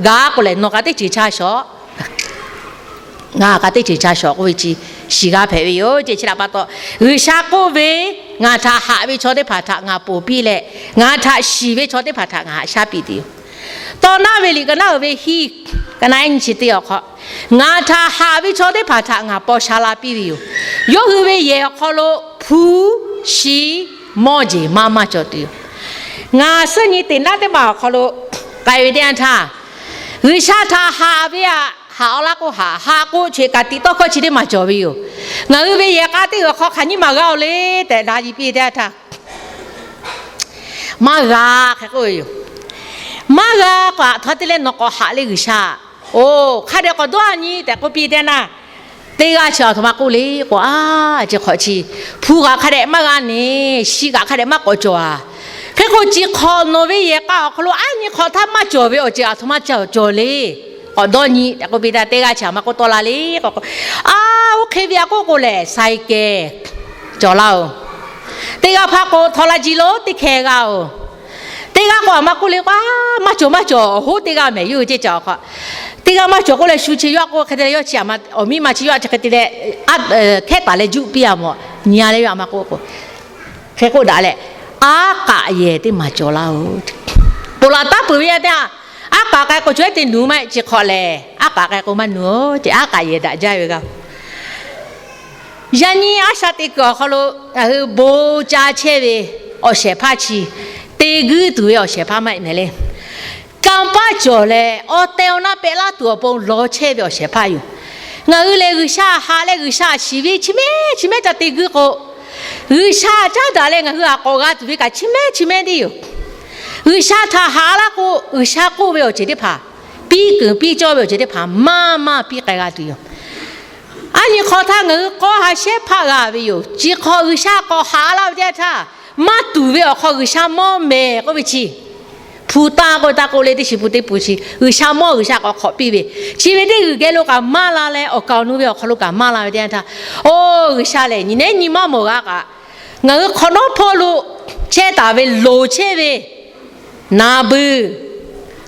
gaˬ k'o lehˬ, nawˬ k'a teˇ ceuˬ ca shawˍ ngaˬ k'a teˇ ceuˬ ca shawˍ k'oˆ ve chi shiˍ g'a hpehꞈ ve yoˬ ce. Chi htaꞈ pa taw, G'uiˬsha k'oˆ ve, ngaˬ htaꞈ haꞈ ve chaw teˇ hpaˍ htaꞈ ngaˬ ponˬ piˇ leh, ngaˬ htaꞈ shiˍ ve chaw teˇ hpaˍ htaꞈ ngaˬ haꞈ shaˉ piˇ tuˬ yoˬ. Tawˇ naˉ ve liꞈ ka naˉ uiˍ ve hiˇ, ka naˉ ehˉ nyiˇ chi teˇ awˬ hk'aw, ngaˬ htaꞈ haꞈ ve chaw teˇ hpaˍ htaꞈ ngaˬ paw sha la piˇ ve yoˬ. Yawˇ hui ve yehˬ awˬ hk'aw lo hpu shi mawˇ jeˬ maˇ maˇ cawˬ tuˬ yoˬ. Ngaˬ suhˉ nyi teꞈ naˉ teˇ maˬ awˬ hk'aw lo k'ai ve teˇ yanˇ htaˇ, G'uiˬsha htaꞈ haꞈ ve aꞈ, haꞈ awˬ laˇ k'o haꞈ, haꞈ k'o chi ka tiꞈ tawˇ hkawˇ chi teˇ maˬ cawˬ ve yoˬ. Ngaˬ hui ve yehˬ k'a teˇ g'uiˬ awˬ hk'aw hk'aˬ nyiˉ maˬ g'a-oˬ le tehꞈ na nyi piˇ ve teˇ yanˇ htaˇ, maˇ g'a hk'e k'oˆ ve yoˬ. Maˇ g'a k'o, aꞈ htaw te leh nawˬ k'awꞈ haꞈ leh G'uiˬsha, oˬ, hk'a dehꞈ k'awꞈ dawˇ a nyi tehꞈ k'oˆ piˇ teˇ yanˇ, teˇ g'aˇ chi aˬ htoꞈ ma k'oˆ le k'o, a, chi hk'awꞈ chi hpu kaꞈ hk'a dehꞈ maˇ g'a ne, shi kaꞈ hk'a dehꞈ maˇ k'awꞈ cawˬ a. Hk'e k'o, chi hk'awꞈ nawˬ ve yehˬ k'a awˬ hk'aw lo a nyi hk'awꞈ htaˇ maˇ cawˬ ve awˬ ceuˬ aˬ htoꞈ ma cawˬ le. K'awꞈ dawˇ nyi tehꞈ k'oˆ piˇ htaˇ, teˇ g'aˇ chi aˬ ma k'oˆ tawˆ la le k'o, a, oˇ hk'e ve a k'oˆ k'o lehˬ, saiˍ kehˬ cawˬ laˇ oˬ. Teˇ g'aˇ hpaˇ k'o, htaw la ji lo teˇ hkeh g'a oˬ. Teˇ g'aˇ k'o, aˬ ma k'oˆ le k'o, maˇ cawˬ maˇ cawˬ, awˬ hoˉ teˇ g'aˇ mehˍ yoˬ ceˇ cawˬ hk'aꞈ. Teˇ g'aˇ maˇ cawˬ k'oˆ leh shu chi yaˇ k'oˆ hk'e te leh, yawˇ chi aˬ ma awˬ miˇ ma chi yaˇ chi hk'e te leh, hkehˉ taˍ leh juˆ piˇ a mawˬ, nyi a leh yaˇ aˬ ma k'oˆ k'o, hk'e k'oˆ daꞈ leh, aˉ k'aꞈ yehˬ teˇ maˬ cawˬ laˇ oˬ. Ponˬ laˬ taˉ peuˬ ve yaˇ teˇ aˬ, aˉ k'aꞈ k'ai k'o, chaw ehˉ te nuˬ maˇ heˆ, chi hk'awꞈ lehˬ, aˉ k'aꞈ k'ai k'o maˇ nuˬ oˬ ce, aˉ k'aꞈ yehˬ daꞈ jaˇ ve g'a. Yaꞈ nyi a shaꞈ teꞈ kuiˬ awˬ hk'aw lo ngaˬ hui bon ca chehˇ ve awˬ shehˍ hpaˇ chi, te guiˇ tuˬ ve awˬ shehˍ hpaˇ maˇ heˆ mehˍ le. Kanˇ paˆ cawˬ leh, awˬ tehˬ awˬ na pehꞈ laˇ tuˬ awˬ pon lawˬ chehˇ ve awˬ shehˍ hpaˇ yoˬ. Ngaˬ hui lehˬ, G'uiˬsha haꞈ leh G'uiˬsha shiˍ ve chi mehˉ chi mehˉ ca te guiˇ k'o, G'uiˬsha caˉ daꞈ leh ngaˬ hui htaꞈ k'awꞈ g'a tuˬ ve kaꞈ chi mehˉ chi mehˉ teˇ yoˬ. G'uiˬsha htaꞈ haꞈ laˇ k'o, G'uiˬsha k'oˆ ve awˬ ceuˬ teˇ hpaˍ, piˇ keunˍ piˇ cawˇ ve awˬ ceuˬ teˇ hpaˍ maˇ maˇ piˇ k'ai g'a tuˬ yoˬ. A nyi hk'aw htaˇ ngaˬ hui k'awˇ ha shehˉ hpaˆ g'a ve yoˬ. Chi hk'aw G'uiˬsha k'awꞈ haꞈ laˇ ve teˇ yanˇ htaˇ, maˇ tuˬ ve awˬ hk'aw G'uiˬsha mawˇ mehˍ k'oˆ ve chi, hpu tanˇ k'oˆ ve taˇ k'oˆ le, teˇ shiˍ pun teˇ pun chi G'uiˬsha mawˇ G'uiˬsha k'awꞈ hk'awꞈ piˇ ve, chi ve teˇ g'uiˬ geh lo kaꞈ maˇ la leh, awˬ kaˍ awˬ nu ve awˬ hk'aw lo kaꞈ maˇ la ve teˇ yanˇ htaˇ, oˇ G'uiˬsha lehˬ nyi nehˉ nyi maˇ mawˬ g'a kaꞈ, ngaˬ hui hk'awꞈ nawˉ hpawˇ lo chehˇ taˍ ve loˍ chehˇ ve naˍ beuˬ,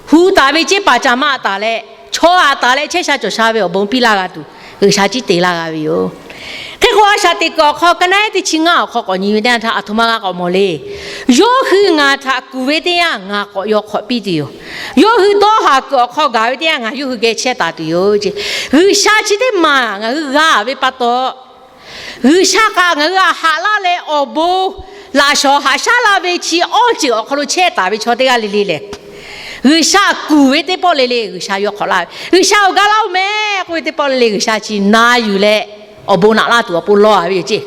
hu taˍ ve ceˇ paˍ caˬ ma taˍ leh, chaw aꞈ taˍ leh chehˇ sha cawˬ sha ve awˬ bon piˇ laˇ g'a tuˬ, G'uiˬsha ciˉ te laˇ g'a ve yoˬ. Hk'e k'o, a shaꞈ teꞈ kuiˬ awˬ hk'aw ka naˉ teˇ chi ngaˇ awˬ hk'aw k'awꞈ nyi ve teˇ yanˇ htaˇ, aˬ htoꞈ ma g'a k'awꞈ mawˬ le. Yawˇ hui ngaˬ htaꞈ kuˬ ve teˇ yanˇ, ngaˬ k'awꞈ yaw hk'awꞈ piˇ tuˬ yoˬ. Yawˇ hui dawˇ haˍ kuiˬ awˬ hk'aw gaˬ ve teˇ yanˇ, ngaˬ yawˇ hui geh chehˇ taˍ tuˬ yoˬ ce. G'uiˬsha chi teˇ maˬ ngaˬ hui g'a ve pa taw, G'uiˬsha kaꞈ ngaˬ hui htaꞈ haꞈ laˇ leh awˬ bon laꞈ shawˍ haꞈ shaˉ laˇ ve chi awˇ ceuˬ awˬ hk'aw lo chehˇ taˍ ve chaw teˇ g'aˇ le le lehˬ, G'uiˬsha kuˬ ve teˇ pawˆ le le G'uiˬsha yaw hk'awꞈ laˇ ve, G'uiˬsha awˬ ga laˇ oˬ meh k'oˆ ve teˇ pawˆ le le G'uiˬsha chi na yuˬ leh awˬ bon naꞈ laˇ tuˬ awˬ pon lawˬ a ve yoˬ ce.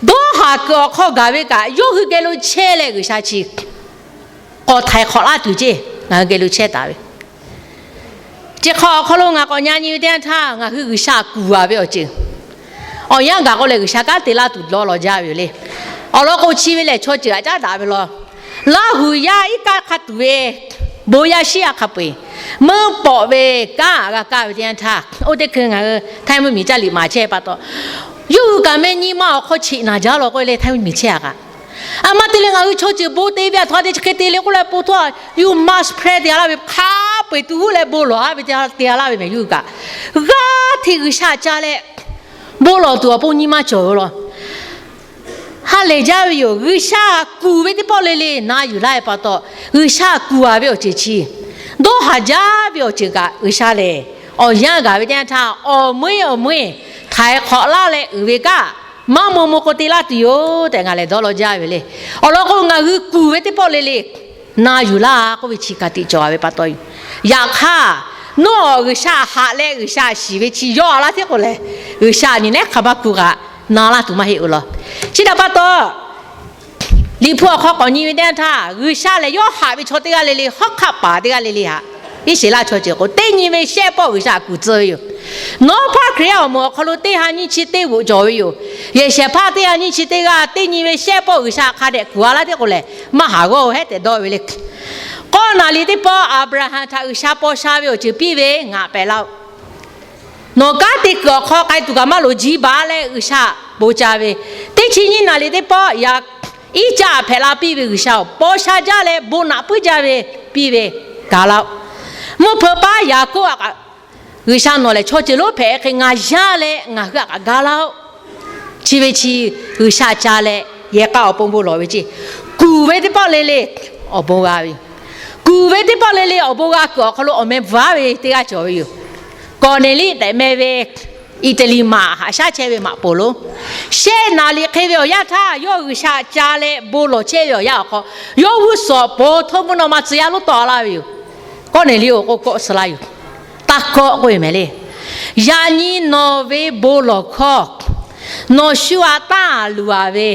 Dawˇ haˍ kuiˬ awˬ hk'aw gaˬ ve kaꞈ yawˇ hui geh lo chehˇ leh G'uiˬsha chi k'awꞈ htaiˍ hk'awꞈ laˇ tuˬ ce, ngaˬ hui geh lo chehˇ taˍ ve Chi hk'aw awˬ hk'aw lo ngaˬ k'awꞈ nyi nyi ve teˇ yanˇ htaˇ, ngaˬ hui G'uiˬsha kuˬ a ve awˬ ceuˬ awˬ yanˇ gaˬ k'o lehˬ, G'uiˬsha kanˉ te laˇ tuˬ dawˇ law jaˇ ve yoˬ le. Awˬ lawn k'o, chi ve lehˬ chaw ceuˬ htaꞈ caˉ daꞈ ve law. Laˇ huˍ yaˇ iˉ kaˆ hk'a tuˬ ve bon yaˇ shiˉ yaˇ hk'a peu-eˬ meuˇ pawꞈ ve kanˉ g'a kaˇ ve teˇ yanˇ htaˇ, oˇ teˇ hkui ngaˬ hui htaiˇ mvuhˇmiˬ caˇ liꞈ maˍ chehˇ pa taw, yawˇ hui kaꞈ meh nyi ma awˬ hk'aw cheꞈ naˬ jaˇ law k'oˆ ve le, htaiˇ mvuhˇmiˬ chehˇ a kaꞈ. A ma te leh ngaˬ hui chaw ceuˬ bon te ve aˬ htoꞈ ma te chi hk'e te le k'oˆ leh po htawˇ, yuˬ mask hpehˇ te a laˇ ve hk'a peu-eˬ tuˬ huˉ leh bon lawˬ a ve te a laˇ ve mehˬ yawˇ hui kaꞈ. G'aˇ hteꞈ G'uiˬsha ca leh bon lawˬ tuˬ awˬ pon nyi ma cawˬ ve law. Ha lehˬ jaˇ ve yoˬ. G'uiˬsha kuˬ ve teˇ pawˆ le le na yuˬ laˇ ve pa taw, G'uiˬsha kuˬ a ve awˬ ceuˬ chi dawˇ haˍ jaˇ ve awˬ ceuˬ kaꞈ, G'uiˬsha lehˬ awˬ yanˇ gaˬ ve teˇ yanˇ htaˇ, awˬ meuˇ awˬ meuˇ htaiˍ hk'awꞈ laˇ leh uiˍ ve kaꞈ, maˇ maw maw k'o te laˇ tuˬ yoˬ tehꞈ ngaˬ lehˬ dawˇ law jaˇ ve le. Awˬ lawn k'o, ngaˬ hui kuˬ ve teˇ pawˆ le le na yuˬ laˇ k'oˆ ve chi ka tiꞈ cawˬ a ve pa taw yoˬ. Yaꞈ hk'aˇ, nawˬ G'uiˬsha haꞈ leh G'uiˬsha shiˍ ve chi yawˇ a laˇ hteˇ k'o lehˬ, G'uiˬsha nyi nehˉ hk'a maˇ kuˬ kaꞈ na laˇ tuˬ maˇ heˆ oˬ law. Chi htaꞈ pa taw, Liꞈ hpu awˬ hk'aw k'awꞈ nyi ve teˇ yanˇ htaˇ, G'uiˬsha lehˬ yawˇ haꞈ ve chaw teˇ g'aˇ le le, hawˉ hk'aˆ paˍ teˇ g'aˇ le le htaꞈ, Iˉsaˍreˍlaˆ chaw ceuˬ k'o teˇ nyi ve shehˆ pawˆ G'uiˬsha kuˬ tcuh ve yoˬ. Nawˉ hpaˇ Hkriꞈ yaˇ awˬ moˍ awˬ hk'aw lo teˇ ha nyiˇ chi teˇ g'oꞈ cawˬ ve yoˬ. Yehˬ shehˍ hpaˇ teˇ ha nyiˇ chi teˇ g'aˇ teˇ nyi ve shehˆ pawˆ G'uiˬsha hk'a dehꞈ kuˬ a laˇ hteˇ k'o lehˬ, maˇ haˍ g'awˇ-oˬ heˉ tehꞈ dawˇ ve le. K'awˇ naˍ liꞈ teˇ pawˆ Aˍbraˍhanˍ htaꞈ G'uiˬsha paw sha ve awˬ ceuˬ piˇ ve ngaˬ pehꞈ laˇ-oˆ. Nawˬ kanˉ te kuiˬ awˬ hk'aw k'ai tuˬ kaꞈ maˇ loˍ, jiˇ baˬ leh G'uiˬsha bon ca ve. Teˇ chi nyiˇ naˍ liꞈ teˇ pawˆ Iˉcaˆ hpehꞈ la piˇ ve G'uiˬsha paw sha jaˇ leh bon naꞈ puiˉ jaˇ ve piˇ ve, ga laˇ-oˆ. Mvuhˇ hpeuꞈ paˉ Yaˍkoˆ a kaꞈ, G'uiˬsha nawˬ lehˬ chaw ceuˬ lonˉ hpehꞈ hk'e ngaˬ yaˇ leh ngaˬ hui a kaꞈ ga laˇ-oˆ. Chi ve chi G'uiˬsha ca leh yehˬ k'a awˬ pon bon lawˬ ve ce. Kuˬ ve teˇ pawˆ le le awˬ bon g'a ve yoˬ. Kuˬ ve teˇ pawˆ le le awˬ bon g'a kuiˬ awˬ hk'aw lo awˬ meh bvuhꞈ aˉ ve teˇ g'aˇ cawˬ ve yoˬ. Kawˍneˍliˆ tehꞈ meh ve Iˉtaˍliˍ maꞈ haꞈ shaˉ chehˇ ve maꞈ poˍ lo, shehˆ naˍ liꞈ hk'e ve awˬ yanˇ htaˇ yawˇ G'uiˬsha ca leh bon lawˬ chehˇ ve awˬ yanˇ awˬ hk'aw, yawˇ g'uˇ suhˍ awˬ pon hto mvuhˇ naw ma tcuh yaˇ lonˉ tawˆ laˇ ve yoˬ. Kawˇneˍliˆ-oˬ k'o, kawˆ suh laˇ yoˬ. Taˇ kawˆ k'oˆ ve mehˍ le. Yaꞈ nyi nawˬ ve bon lawˬ hkawˇ, nawˬ shu aꞈ tanˇ luˬ a ve,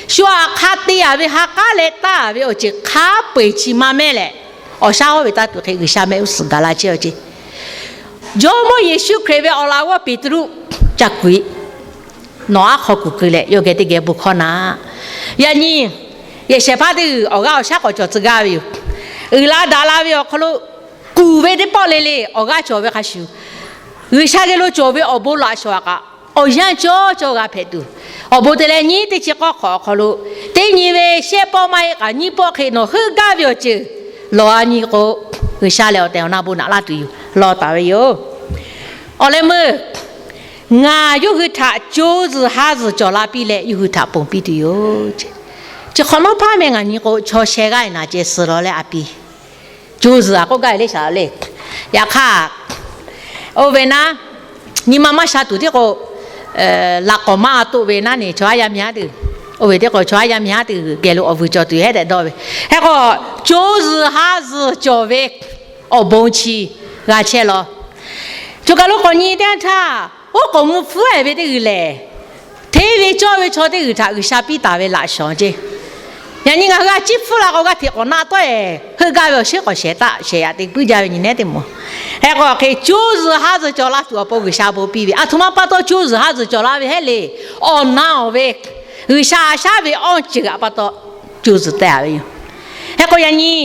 shu aꞈ hk'a te a ve ha k'aˉ leh tanˇ a ve awˬ ceuˬ hk'a peu-eˬ chi maˇ mehˆ leh, awˬ shaˉ hawˉ ve taˇ tuˬ hk'e G'uiˬsha mehˆ g'uˇ suhˍ gaˬ la chehˇ awˬ ceuˬ. Jawˇmawˇ Yeˍsuˆ Hkriꞈ ve awˬ laꞈ g'awˇ Peˍtruˆ ca kuiˬ, nawˬ aˉ hk'aw kuˬ keu leh yawˇ geh teˇ geh bon hkawˇ na. Yaꞈ nyi yehˬ shehˍ hpaˇ teˇ g'uiˬ awˬ g'aˇ awˬ shaˉ k'awꞈ cawˬ tcuh gaˇ ve yoˬ. Uiˍ la daꞈ la ve awˬ hk'aw lo kuˬ ve teˇ pawˆ le le awˬ g'aˇ cawˬ ve hk'a shuˍ, G'uiˬsha geh lo cawˬ ve awˬ bon laꞈ shawˍ kaꞈ, awˬ yanˇ cawˇ cawˇ g'a hpehꞈ tuˬ, awˬ bon te leh nyiˇ teˇ chi k'awˇ hk'awꞈ awˬ hk'aw lo, teˇ nyi ve shehˆ pawˆ maˇ heˆ k'aꞈ nyiˇ pawˆ hk'e nawˬ heuˆ gaˇ ve awˬ ceuˬ lawˬ a nyi k'o, G'uiˬsha lehˬ awˬ tehˬ awˬ na bon naꞈ laˇ tuˬ yoˬ law taˍ ve yoˬ. Awˬ leh meuˇ, ngaˬ yawˇ hui htaꞈ co zuhˬ ha zuhˬ cawˬ la piˇ leh yawˇ hui htaꞈ ponˬ piˇ tuˬ yoˬ. Chi hk'awꞈ nawˉ hpaˇ meh ngaˬ nyi k'o, chaw sheh g'aˇ e naˍ ceh suh law leh a piˇ. Co zuhˬ a k'oˆ gaˇ ve le shaˍ le. Yaꞈ hk'aˇ, oˇ ve naˉ, nyi ma maˇ sha tuˬ tiˉ k'o, laꞈ k'awꞈ maˇ a toˆ ve naˉ neˬ chaw haˉ yaˇ miˇ haˉ teˇ g'uiˬ, oˇ ve teˇ k'o chaw haˉ yaˇ miˇ haˉ teˇ g'uiˬ geh lo awˬ vuiˬ cawˬ tuˬ yoˬ hehˉ tehꞈ dawˇ ve. Hk'e k'o, co zuhˬ ha zuhˬ cawˬ ve awˬ bon chi g'a chehˇ law. Choˬ kaˬ lo k'awꞈ nyi teˇ yanˇ htaˇ, oˉ k'oˍ mvuh hpfuhˇ e ve teˇ g'uiˬ lehˬ, hteˇ ve cawˇ ve chaw teˇ g'uiˬ htaꞈ G'uiˬsha piˇ taˍ ve laꞈ shawˍ ceˇ. Yaꞈ nyi ngaˬ hui a ciˉ hpfuhˇ la k'o g'aˇ hteꞈ k'awꞈ naˆ tawˆ e, heuˆ gaˇ ve awˬ shiˉ k'awꞈ shehˍ taˆ shehˍ yaꞈ te puiˉ jaˇ ve nyi nehˉ teˇ moˍ. Hk'e k'o hk'e co zuhˬ ha zuhˬ cawˬ la tuˬ awˬ pon G'uiˬsha bon piˇ ve, aˬ htoꞈ ma pa taw co zuhˬ ha zuhˬ cawˬ la ve hehˉ le. Awˬ na awˬ ve G'uiˬsha a shaˉ ve awˇ ceuˬ htaꞈ pa taw co zuhˬ teh a ve yoˬ. Hk'e k'o yaꞈ nyi,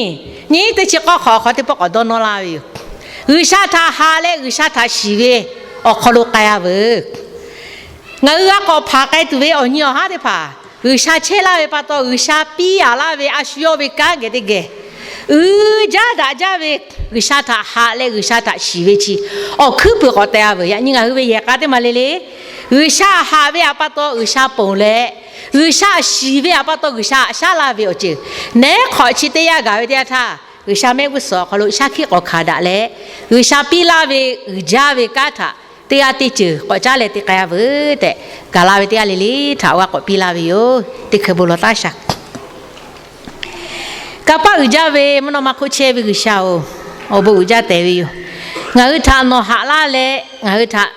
nyiˇ teˇ chi k'awˇ hk'awꞈ hk'aw teˇ pawˆ k'awꞈ dawˇ nawˇ laˇ ve yoˬ. G'uiˬsha htaꞈ haꞈ leh G'uiˬsha htaꞈ shiˍ ve awˬ hk'aw lo k'ai a veuˬ. Ngaˬ hui g'a k'awꞈ hpanˍ k'ai tuˬ ve awˬ nyi awˬ haˉ teˇ hpaˍ, G'uiˬsha chehˇ laˇ ve pa taw G'uiˬsha piˇ a laˇ ve a shu yawˇ ve kanˉ geh teˇ geh, uiˍ jaˇ daꞈ jaˇ ve G'uiˬsha htaꞈ haꞈ leh G'uiˬsha htaꞈ shiˍ ve chi awˬ hkuiˉ puiˍ k'awꞈ teh a veuˬ. Yaꞈ nyi ngaˬ hui ve yehˬ k'a teˇ maˬ le le, G'uiˬsha haꞈ ve htaꞈ pa taw G'uiˬsha ponˬ leh, G'uiˬsha shiˍ ve htaꞈ pa taw G'uiˬsha haꞈ shaˉ laˇ ve awˬ ceuˬ, nehˉ hk'awꞈ chi teˇ yanˇ gaˬ ve teˇ yanˇ htaˇ, G'uiˬsha mehˆ g'uˇ suhˍ awˬ hk'aw lo shaˉ hkiˆ k'awꞈ hkanˍ daꞈ leh, G'uiˬsha piˇ laˇ ve uiˍ jaˇ ve kanˉ htaꞈ teˇ g'aˇ teˇ ceuˬ k'awꞈ caˉ leh te k'ai a veuˬ tehꞈ, gaˬ la ve teˇ g'aˇ le le htaꞈ g'a k'awꞈ piˇ laˇ ve yoˬ. Teˇ hkui bon lawˬ taˇ shaˍ. Kanˇ paˆ uiˍ jaˇ ve mvuhˇ naw ma hk'oˆ chehˇ ve G'uiˬsha-oˬ, awˬ bon uiˍ jaˇ tehꞈ ve yoˬ. Ngaˬ hui htaꞈ nawˬ haꞈ laˇ leh, ngaˬ hui htaꞈ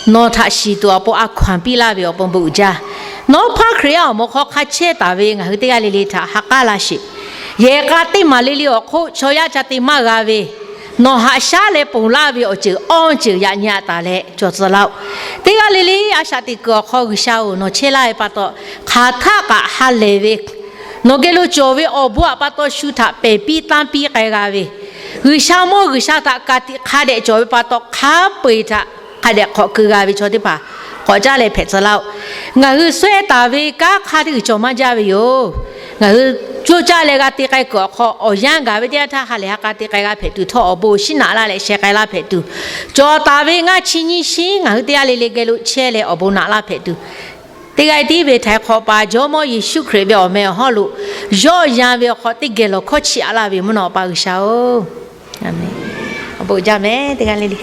nawˬ htaꞈ shiˍ tuˬ awˬ pon a hkaw anˬ piˇ laˇ ve awˬ pon bon uiˍ jaˇ. Nawˉ hpaˇ Hkriꞈ yaˇ awˬ moˍ hk'aw hk'a chehˇ taˍ ve ngaˬ hui teˇ g'aˇ le le htaꞈ ha k'aˉ laˇ sheˍ. Yehˬ k'a teˇ maˬ le le awˬ hk'oˆ chaw yaˇ ca te maˇ g'a ve, nawˬ haꞈ shaˉ leh ponˬ laˇ ve awˬ ceuˬ awˇ ceuˬ yaꞈ nyi a taˍ leh cawˬ tcuh laˇ-oˆ. Teˇ g'aˇ le le a shaꞈ teꞈ kuiˬ awˬ hk'aw G'uiˬsha-oˬ, nawˬ chehˇ laˇ ve pa taw, hk'aˬ htaˆ kaꞈ ha lehˬ ve, nawˬ geh lo cawˬ ve awˬ bon htaꞈ pa taw shu htaꞈ pehˬ piˇ tanˇ piˇ k'ai g'a ve, G'uiˬsha mawˇ G'uiˬsha htaꞈ ka tiꞈ hk'a dehꞈ cawˬ ve pa taw hk'a peu-eˬ htaꞈ hk'a dehꞈ hk'awꞈ keu g'a ve chaw teˇ hpaˍ k'awꞈ caˉ leh hpehꞈ tcuh laˇ-oˆ. Ngaˬ hui sawehˇ taˍ ve kanˉ hk'a teˇ g'uiˬ cawˬ maˇ jaˇ ve yoˬ. Ngaˬ hui coˇ caˇ leh g'a te k'ai kuiˬ awˬ hk'aw awˬ yanˇ gaˬ ve teˇ yanˇ htaˇ ha lehˬ ha k'a te k'ai g'a hpehꞈ tuˬ htawˇ awˬ bon shinˉ naꞈ laˇ leh sheh k'ai laˇ hpehꞈ tuˬ, cawˬ taˍ ve ngaˇ chi nyiˇ shinˉ ngaˬ hui teˇ g'aˇ le le geh lo chehˇ leh awˬ bon naꞈ laˇ hpehꞈ tuˬ, teˇ g'aˇ tiˉ ve htaiˍ hk'awꞈ paˍ Jawˇmawˇ Yeˍsuˆ Hkriꞈ ve awˬ meh awˬ hawˉ lo yawˆ yan ve awˬ hk'aw teˇ geh lawˬ hkawˇ chiˇ aꞈ laˇ ve mvuhˇ naw awˬ pa G'uiˬsha-oˬ, awˬ bon uiˍ jaˇ meh teˇ g'aˇ le le.